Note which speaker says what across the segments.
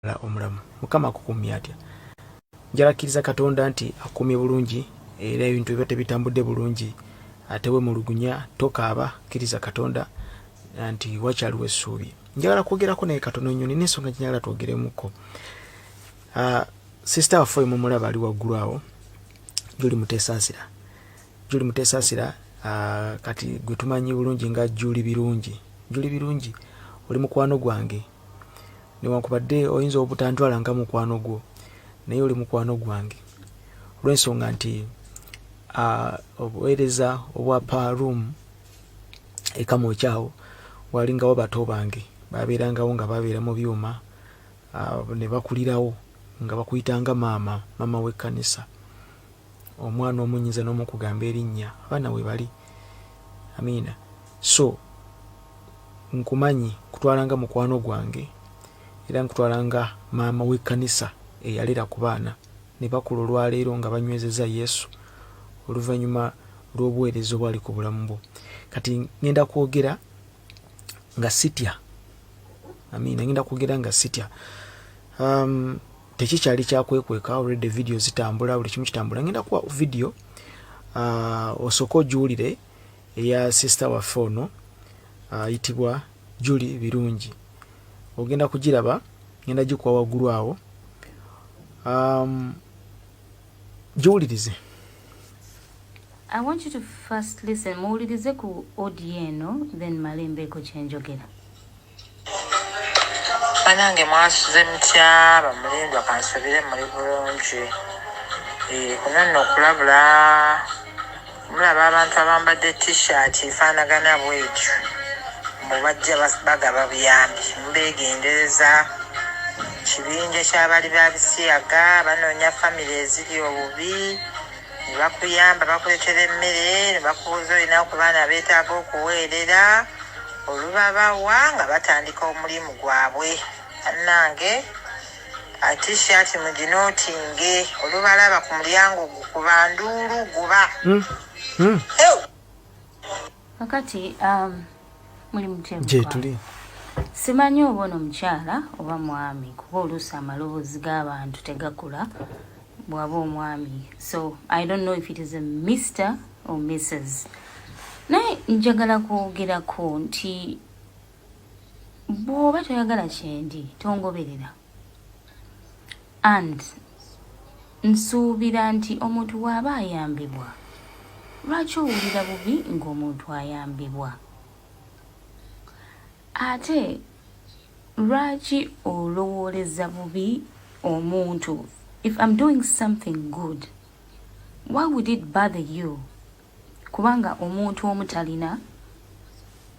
Speaker 1: Omulamu, Mukama akukumye atya? Njala kkiriza Katonda nti akukumye bulungi, era ebintu biba tebitambudde bulungi, ate wemulugunya, tokaaba, kkiriza Katonda nti wakyaliwo essuubi. Njagala kwogerako naye katono nnyo, nina ensonga gyenjagala twogeremuko. Sister waffe oyo mumulaba ali waggulu awo, Juli Mutesaasira, Juli Mutesaasira, kati gwe tumanyi bulungi nga Juli Birungi. Juli Birungi, oli mukwano gwange, newankubadde oyinza obutantwala nga mukwano gwo, naye oli mukwano gwange olw'ensonga nti obuweereza obwa pa room ekamwokyawo walingawo bato bange babeerangawo nga babeera mu byuma, ne bakulirawo nga bakuyitanga maama, maama w'ekkanisa. Omwana omu nyinza n'omukugamba erinnya, abaana we bali. Amiina. So nkumanyi, nkutwala nga mukwano gwange, era nkutwala nga maama w'ekkanisa eyalera ku baana ne bakula olwaleero nga banywezeza Yesu oluvannyuma lw'obuweereza obwali ku bulamu bwo. Kati ngenda kwogera nga sitya. Amiina. Ngenda kwogera nga sitya. Tekikyali kyakwekweka, already video zitambula, buli kimu kitambula. Ngenda kuwa video, osooke ogiwulire, eya sister waffe ono ayitibwa Julie Birungi. Ogenda kugiraba, ngenda gikuwa waggulu awo, giwulirize.
Speaker 2: I want you to first listen, muwulirize ku audio eno, then male mbeeko kyenjogera.
Speaker 3: Banange, mwasuze mutya bamulindwa? Kansubire muli bulungi. Kuno nno okulabula, mulaba abantu abambadde T-shirt efaanagana bwetyo, mubajja bagaba buyambi, mubeegendereza. Kibinja ky'abali ba bisiyaga, banoonya famire eziri obubi ne bakuyamba, bakuleetera emmere ne bakubuuza olina ku baana beetaaga okuweerera. Olubabawa nga batandika omulimu gwabwe. Bannange, T-shirt muginootinge, olubalaba ku mulyango gukuba nduulu guba.
Speaker 2: Kakati muli mutya?
Speaker 1: Gye tuli.
Speaker 2: Simanyi oba ono mukyala oba mwami, kuba oluusi amaloboozi g'abantu tegakula bw'aba omwami, so I don't know if it is a Mr or Mrs. Naye njagala kwogerako nti bw'oba toyagala kyendi, tongoberera. And nsuubira nti omuntu bw'aba ayambibwa, lwaki owulira bubi ng'omuntu ayambibwa? Ate lwaki olowooleza bubi omuntu? If I'm doing something good, why would it bother you? Kubanga omuntu omu talina,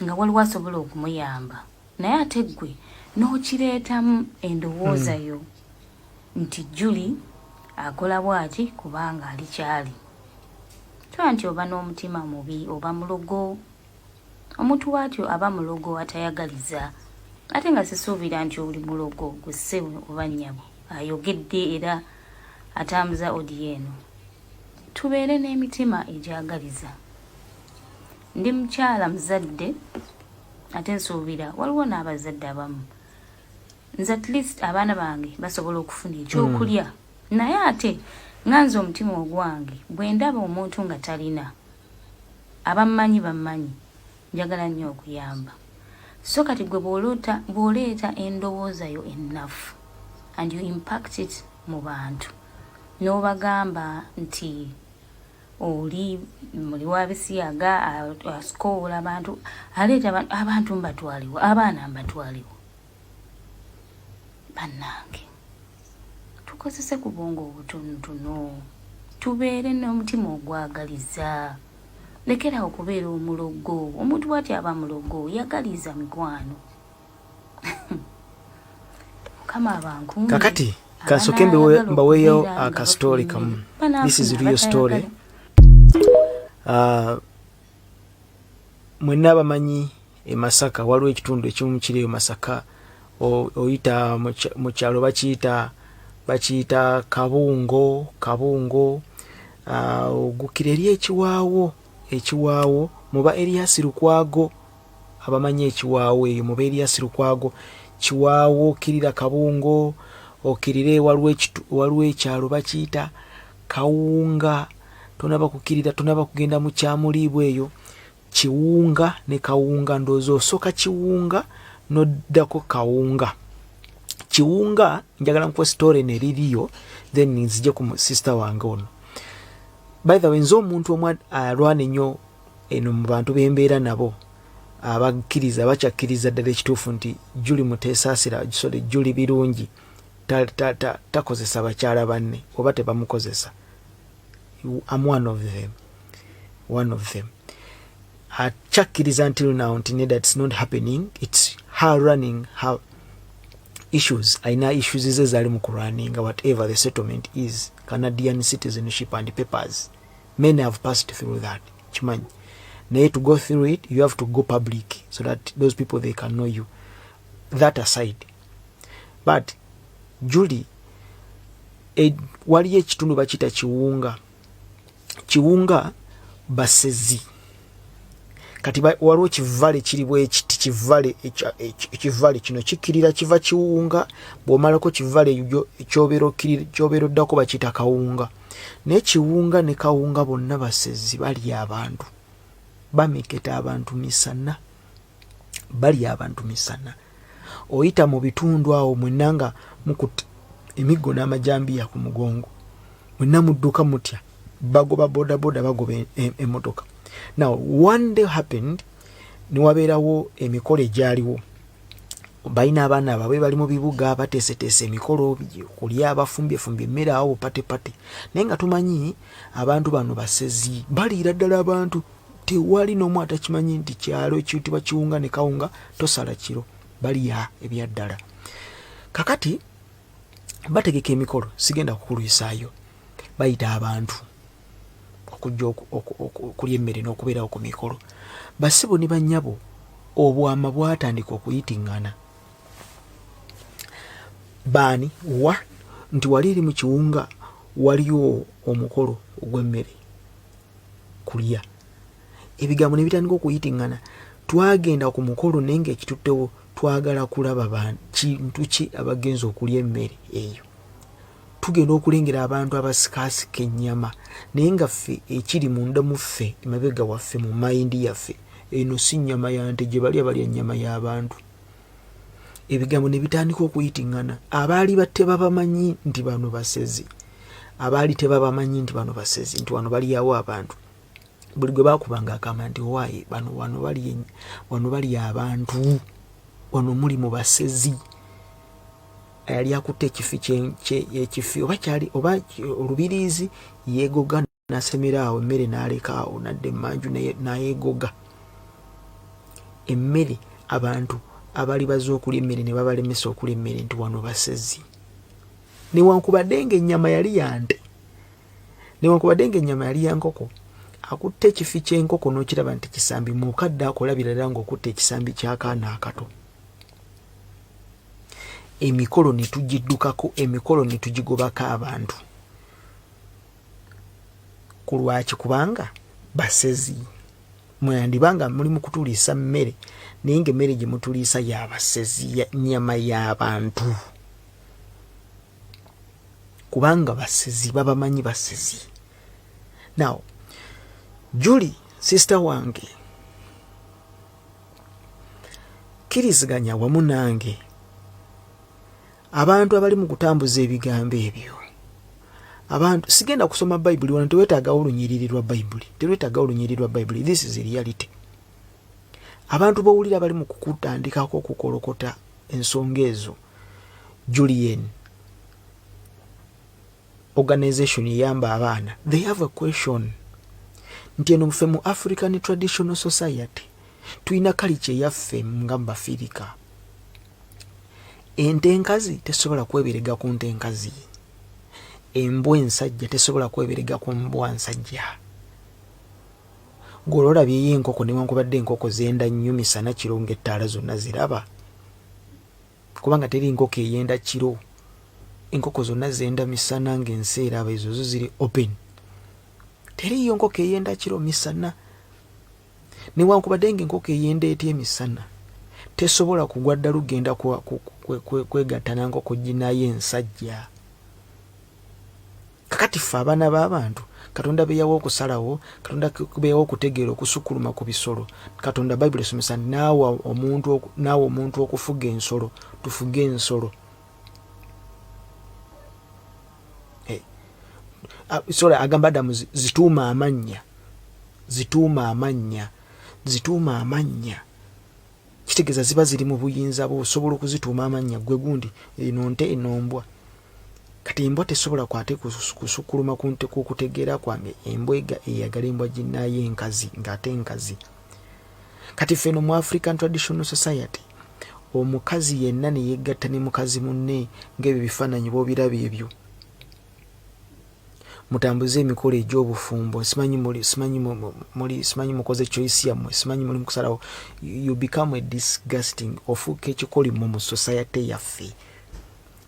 Speaker 2: nga waliwo asobola okumuyamba, naye ate ggwe n'okireetamu endowooza yo nti Juli akola bw'ati kubanga ali kyali tola, nti oba n'omutima mubi oba mulogo. Omuntu bw'atyo aba mulogo atayagaliza, ate nga sisuubira nti oli mulogo gwe ssebo oba nnyabo ayogedde era atambuza audio eno. Tubeere n'emitima egyagaliza. Ndi mukyala muzadde, ate nsuubira waliwo n'abazadde abamu. Nze at least abaana bange basobola okufuna ekyokulya, naye ate nga nze omutima ogwange bwe ndaba omuntu nga talina, abammanyi bammanyi, njagala nnyo okuyamba. So kati gwe bw'oleeta endowooza yo ennafu and you impact it mu bantu n'obagamba nti oli muli wa bisiyaga, asikoola abantu, aleeta abantu mbatwaliwo, abaana mbatwaliwo. Bannange, tukozese ku bwongo obutonotono, tubeere n'omutima ogwagaliza. Lekerawo okubeera omulogo. Omuntu bwati aba mulogo. Yagaliza, mikwano. Mukama abankuume.
Speaker 1: Kakati kansooke mbaweeyo akasitoori kamu. This is real story. Mwenna abamanyi e Masaka, waliwo ekitundu ekimu kiri eyo Masaka, oyita mu kyalo bakiyita Kabungo. Kabungo, ogukira eri ekiwaawo, ekiwaawo muba Erias Lukwago. Abamanyi ekiwaawo eyo muba Erias Lukwago. Kiwaawo, okkirira Kabungo, okkirire waliwo ekyalo bakiyita Kawunga, tonaba kukkirira, tonaba kugenda mu Kyamuliibwa eyo Kiwunga ne Kawunga, ndowooza osooka Kiwunga n'oddako Kawunga. Kiwunga njagala nkuwa story neririyo, then nzije ku sister wange ono. By the way, nze omuntu omu alwana ennyo eno mu bantu bembeera nabo abakkiriza, bakyakkiriza ddala ekituufu nti Juli Muteesaasira, sorry, Juli Birungi takozesa bakyala banne oba tebamukozesa. Am one of them, one of them akyakkiriza until now nti nedda, it's not happening, it's her running her issues. Alina issues ze zali mu kurunninga, whatever the settlement is, Canadian citizenship and papers, many have passed through that, kimanyi. Naye to go through it, you have to go public so that those people, they can know you. That aside, but Julie, waliyo ekitundu bakiyita Kiwunga. Kiwunga basezi. Kati waliwo kivale kiri bwekiti, kivale ekivale kino kikkirira kiva Kiwunga. Bw'omalako kivale kyobeera oddako bakiyita Kawunga. Naye Kiwunga ne Kawunga bonna basezi, balya abantu, bameketa abantu misana, balya abantu misana. Oyita mu bitundu awo mwenna nga mukutte emiggo n'amajambiya ku mugongo, mwenna mudduka mutya, bagoba bodaboda, bagoba emmotoka. Now one day happened, newabeerawo emikolo egyaliwo, balina abaana baabwe bali mu bibuga, bateeseteese emikolo kulya, bafumbyefumbye emmere awo bupatepate. Naye nga tumanyi abantu bano basezi, baliira ddala abantu. Tewali n'omu atakimanyi nti kyalo ekiyitibwa Kiwunga ne Kawunga tosala kiro, balya ebyaddala. Kakati bategeka emikolo, sigenda kukulwisaayo, bayita abantu okujja okulya emmere n'okubeerawo ku mikolo. Basibo ne bannyabo, obwama bwatandika okuyitiŋŋana baani wa nti wali eri mu Kiwunga waliyo omukolo ogw'emmere kulya. Ebigambo ne bitandika okuyitiŋŋana. Twagenda ku mukolo, naye nga ekituttewo twagala kulaba kintu ki abagenza okulya emmere eyo. Tugenda okulengera abantu abasikaasika ennyama, naye nga ffe ekiri munda mu ffe, emabega waffe, mu mind yaffe, eno si nnyama ya nte gye balya, balya nnyama y'abantu. Ebigambo ne bitandika okuyitiŋŋana. Abaali tebabamanyi nti bano basezi, abaali tebabamanyi nti bano basezi, nti wano balyawo abantu. Buli gwe bakubanga akamba nti owaaye bano wano wano balya abantu, wano muli mu basezi. Yali akutte ekifi, ekifi oba kyali oba olubiriizi, yeegoga nasemera awo emmere n'aleka awo, nadda emmanju n'ayeegoga emmere. Abantu abaali bazze okulya emmere ne babalemesa okulya emmere nti wano basezi, newankubadde nga ennyama yali ya nte, newankubadde nga ennyama yali ya nkoko. Akutte ekifi ky'enkoko n'okiraba nti kisambi, mukadde akolabira ddala ng'okutte ekisambi ky'akaana akato. Emikolo ne tugiddukako, emikolo ne tugigobako abantu. Ku lwaki? Kubanga basezi. Mwandibanga muli mu kutuliisa mmere, naye nga emmere gye mutuliisa y'abasezi, nnyama y'abantu, kubanga basezi, babamanyi basezi. Now Julie, sister wange, kkiriziganya wamu nange, abantu abali mu kutambuza ebigambo ebyo, abantu, sigenda kusoma Bayibuli wano, tewetaagawo olunyiriri lwa Bayibuli, telwetaagawo olunyiriri lwa Bayibuli, this is reality. Abantu bowulira bali mu kukutandikako okukolokota ensonga ezo, Julien organization eyamba abaana, they have a question nti eno ffe mu African Traditional Society tulina culture eyaffe nga mubafirika, ente enkazi tesobola kweberega ku nte enkazi, embwa ensajja tesobola kweberega ku mbwa nsajja. Gweolabyeyo enkoko, newankubadde enkoko zenda nnyo misana, kiro nga ettaala zonna ziraba, kubanga teri nkoko eyenda kiro, enkoko zonna zenda misana ng'ensi eraba, ezo zo ziri open. Teriiyo nkoko eyenda kiro, misana. Newankubadde nga enkoko eyenda etya emisana, Tesobola kugwa ddalu genda kwegatta na nkoko ginayo ensajja. Kakati ffe abaana b'abantu, Katonda be yawa okusalawo, Katonda be yawa okutegeera okusukkuluma ku bisolo, Katonda Bayibuli esomesa naawa omuntu, naawa omuntu okufuga ensolo, tufuge ensolo. Eh, sorry, agamba Adamu zituuma amannya, zituuma amannya, zituuma amannya. Kitegeeza ziba ziri mu buyinza bwo, osobola okuzituuma amannya. Gwe gundi, eno nte, eno mbwa. Kati embwa tesobola kwate kusukkuluma ku kutegeera kwange. Embwa eyagala embwa ginnaayo enkazi ng'ate enkazi. Kati ffe eno mu African Traditional Society, omukazi yenna ne yeegatta ne mukazi munne ng'ebyo bifaananyi b'obiraba ebyo, mutambuze emikolo egy'obufumbo, simanyi muli, simanyi muli, simanyi mukoze choice yammwe, simanyi muli mukusalawo, you become a disgusting, ofuuka ekikolimo mu society yaffe.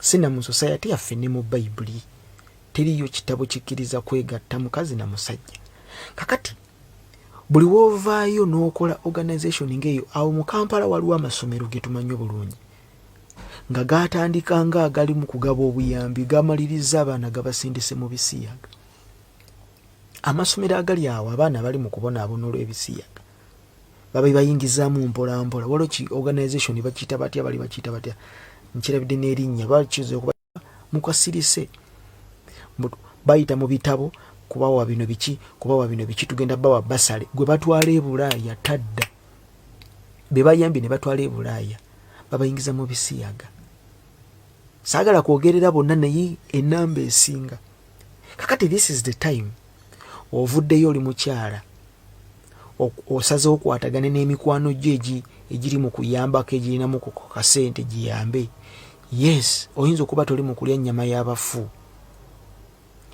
Speaker 1: Sina mu society yaffe ne mu Bayibuli teriyo kitabo kikkiriza kwegatta mukazi na musajja. Kakati buli woovaayo n'okola organization ng'eyo, awo mu Kampala waliwo amasomero ge tumanyi obulungi nga gatandika nga agali mu kugaba obuyambi, gamaliriza abaana gabasindise mu bisiyaga. Amasomero agali awo, abaana bali mu kubonaabona olw'ebisiyaga, babe bayingizaamu mpola mpola. Waliwo ki organization bakiyita batya, bali bakiyita batya, nkirabidde n'erinnya, bakiyinza okuba mukasirise, bayita mu bitabo kubawa bino biki, kubawa bino biki, tugenda bawa basale. Gwe batwala e Bulaaya tadda, be bayambye ne batwala e Bulaaya babayingiza mu bisiyaga. Saagala kwogerera bonna, naye enamba esinga. Kakati this is the time ovuddeyo, oli mukyala, osazeewo okwatagane n'emikwano gyo egiri mu kuyambako, egirinamu ku kasente giyambe. Yes, oyinza okuba toli mu kulya nnyama y'abafu,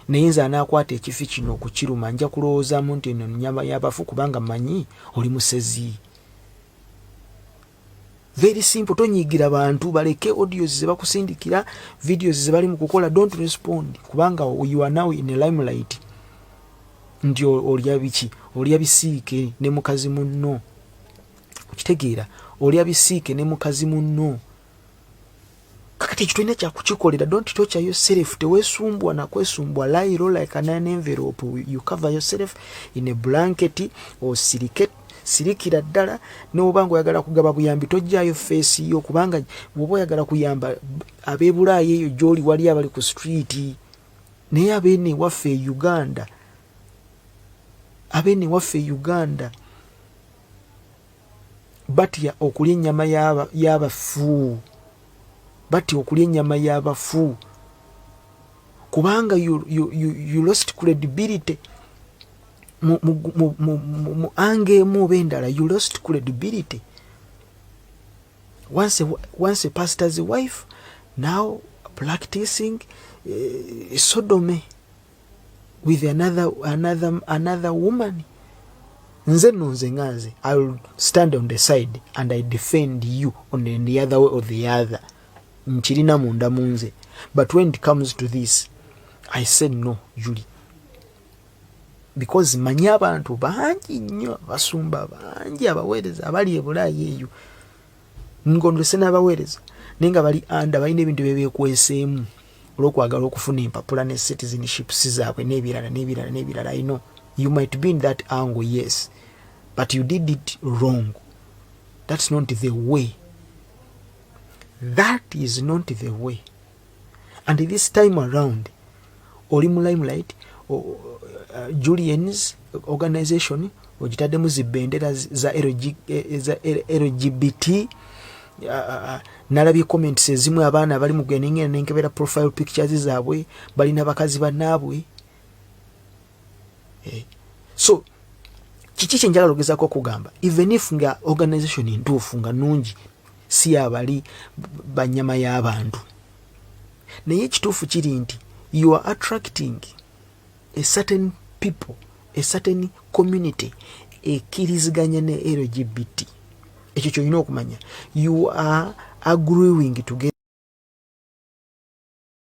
Speaker 1: naye nze anaakwata ekifi kino okukiruma nja kulowoozaamu nti eno nnyama y'abafu, kubanga manyi oli musezi. Very simple. Tonyiigira bantu, baleke audios ze bakusindikira, videos ze bali mu kukola, don't respond, kubanga you are now in a limelight nti olya biki, olya bisiike ne mukazi munno. Okitegeera? Olya bisiike ne mukazi munno. Kakati ekyo tolina kyakukikolera. Don't torture yourself. Teweesumbwa nakwesumbwa. Lie low like an envelope. You cover yourself in a blanket, osirike, sirikira ddala. Noba nga oyagala kugaba buyambi, tojjayo face yo, kubanga bwoba oyagala kuyamba ab'ebulaaya eyo gyoli, wali abali ku street. Naye abeene ewaffe e Uganda, abeene ewaffe e Uganda batya okulya ennyama y'abafu, batya okulya ennyama y'abafu, kubanga you lost credibility mu angle emu oba endala. You lost credibility once a pastor's wife now practicing sodomy with another woman. Nze nno, nze nga nze, I will stand on the side and I defend you on the other way or the other. Nkirina munda mu nze, but when it comes to this, I say no, Julie, because manyi abantu bangi nnyo, abasumba bangi, abaweereza abali e Bulaaya eyo, ngondose n'abaweereza, naye nga bali anda, balina ebintu byebekweseemu olw'okwagala okufuna empapula ne citizenships zaabwe n'ebirala n'ebirala n'ebirala. I know you might be in that angle, yes, but you did it wrong. That's not the way, that is not the way. And this time around oli mu limelight. Julians organization ogitaddemu zibendera za LG, za LGBT. Nalabye comments ezimu, abaana bali mu gwenengera nenkebera profile pictures zaabwe, balina bakazi bannaabwe. So kiki kyenjagala ogezaako okugamba? Even if nga organization ntuufu, nga nungi, si abali banyama y'abantu, naye ekituufu kiri nti you are attracting a certain people, a certain community ekkiriziganya ne LGBT. Ekyo kyolina okumanya. You are agreeing together.